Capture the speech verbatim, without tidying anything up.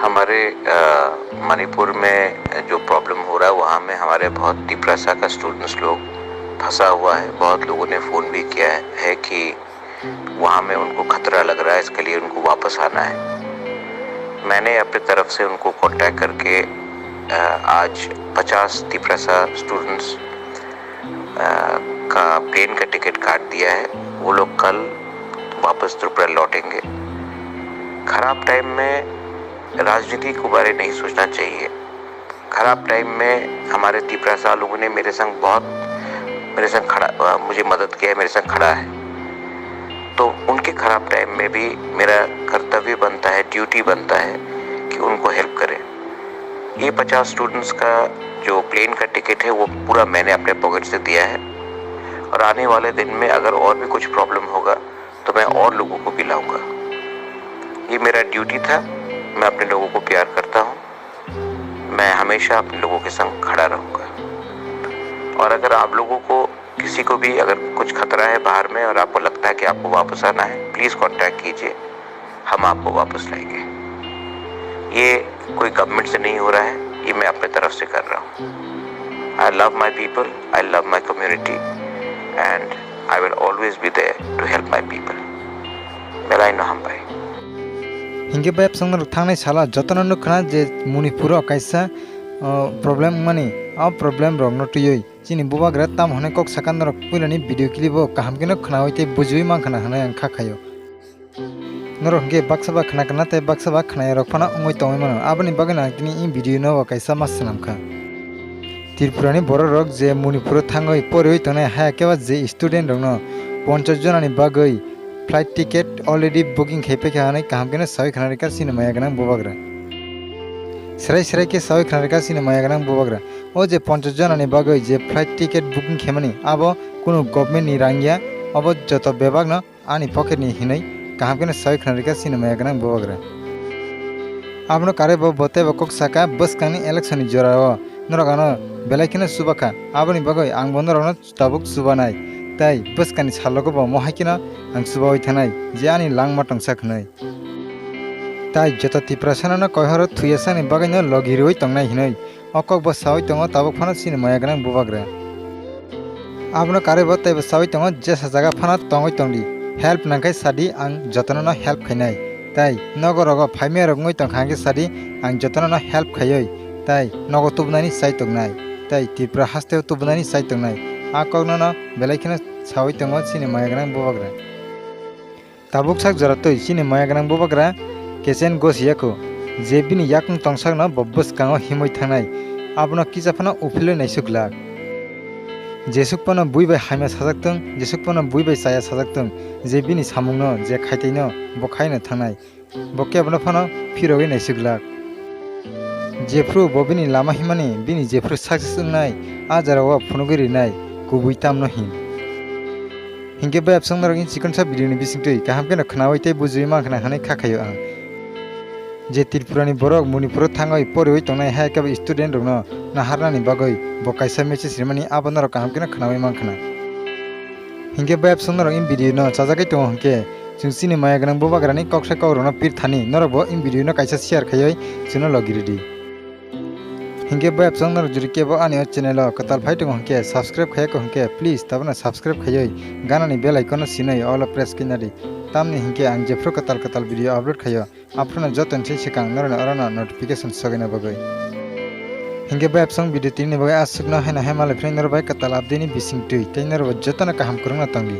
हमारे अ, मणिपुर में जो प्रॉब्लम हो रहा है, वहाँ में हमारे बहुत तिपरासा का स्टूडेंट्स लोग फंसा हुआ है। बहुत लोगों ने फ़ोन भी किया है, है कि वहाँ में उनको खतरा लग रहा है, इसके लिए उनको वापस आना है। मैंने अपनी तरफ से उनको कांटेक्ट करके अ, आज पचास तिपरासा स्टूडेंट्स अ, का प्लेन का टिकट काट दिया है। वो लोग कल वापस त्रिपुरा लौटेंगे। खराब टाइम में राजनीति के बारे नहीं सोचना चाहिए। खराब टाइम में हमारे तिपरासा लोगों ने मेरे संग बहुत, मेरे संग खड़ा, अ, मुझे मदद किया है, मेरे संग खड़ा है। तो उनके खराब टाइम में भी मेरा कर्तव्य बनता है, ड्यूटी बनता है कि उनको हेल्प करें। ये पचास स्टूडेंट्स का जो प्लेन का टिकट है, वो पूरा मैंने अपने पॉकेट से दिया है। और आने वाले दिन में अगर और भी कुछ प्रॉब्लम होगा, तो मैं और लोगों को भी लाऊंगा। ये मेरा ड्यूटी था, मैं अपने लोगों को प्यार करता हूँ। मैं हमेशा अपने लोगों के संग खड़ा रहूंगा। और अगर आप लोगों को, किसी को भी अगर कुछ खतरा है बाहर में और आपको लगता है कि आपको वापस आना है, प्लीज कांटेक्ट कीजिए, हम आपको वापस लाएंगे। ये कोई गवर्नमेंट से नहीं हो रहा है, ये मैं अपने तरफ से कर रहा हूँ। I love my people, I love my community, and I will always be there to help my people. Belai no hambai. Hingke bai bwswk norok thangnai sala jotono nukha na je Manipur o kaisa, o, problem wngmani, o problem rok no twiwi chini bubagra tamo hwnwi kok sakha norok puilani video clip o kaham khe no khwnawi tei bujiwi mankha na hwnwi ang kha khaio. Norok hwnkhe baksa ba khna kana tei baksa ba khnairok phano wngwi tongwi mano. Aboni bagwino ang tini i video no bo kaisa ma swnam kha. Tripurani bororok je Manipuro thangwi poriwi tongnai haya khe ba je student rokno ponchash jonani bagwi flight ticket already booking khai paikha hwnwi kaham kheno sawi khna rikha chini maya gwnang bubagra. Srai srai khe sawi khna rikha chini maya gwnang bubagra. O je ponchash jonani bagwi je flight ticket booking khaimani abo kunu government ni rang ya, obo joto bebakno ani pocket ni hinwi kaham kheno sawi khna rikha chini maya gwnang bubagra. Abono karwi bo bo teibo kok saka bwskangni election ni jorao norok ano belai kheno chubakha, aboni bagwi ang bo norokno tabuk chubanai tei bwskangni salogo bo mohai kheno ang chubawi thanai je ani langma tongsa khwnwi. Tai joto Tiprasano no koihoro thuyasani bagwino logi rwui tongnai hinwi o kok bo sawi tongo, tabuk phano chini maya gwnang bubagra. Abono karwi bo teibo sawi tongo, jesa jaga phano tongwi tongdi, help nangkhai sadi, ang jotono no help khainai. Tai nogo rogo phaimya rok wngwi tongkha hwnkhe sadi, ang jotono no help khaiwi tai nogo tubunani chai tongnai, tai Tripura hasteo tubunani chai tongnai. A kokno no belai kheno sawi tongo chini maya gwnang bubagra. Tabuk sak jora twi chini maya gwnang bubagra Kechen Gosiya kho, je bini yakung tongsakno bo bwskango himwi thangnai, abono kisa phano uphilwi naisuk glak. Jesuk phano bui bai hamya sajak tong, jesuk phano bui bai chaya sajak tong, je bini samungno, je khaitaino bo khaino thangnai, bo kebono phano phirogwi naisuk glak. Jephru bo bini lama himani, bini jephru success wngnai, a jorao phunugwi rinai, kubui tamno hin. Hinkhe bai absong norokni chikonsa video ni bisingtwi kaham kheno khnaui tei bujui mankha hwnwi kha khaio ang. Je Tripura ni borok Manipuro thangwi poriwi tongnai hai kebo student rokno naharnani bagwi bo kaisa message rimani abo norok kaham kheno khnaui mankha. Hinkhe bai absong norok in video no chajagwi tongo hinkhe chwng chini maya gwnang bubagrani kok sai kok rokno pir thani norok bo in video no kaisa share khaiwi chwngno logi ridi. Hinkhe bai absong norok jori kebo ani o channel o kwtal phai tongo hinkhe subscribe khaiya kho hinkhe please tabukno subscribe khaiwi ganani bell icon no sinwi all o press khaina di. Tamni hinkhe ang jephru kwtal kwtal video upload khaio. Aphuru no joto ni se swkang norokno orono notification sogwina bagwi. Hinkhe bai absong video tini bagwi aswkno haino hai malai philai norok bai kwtal update ni bisingtwi tei norok bo jotono kaham kwrwngno tongdi.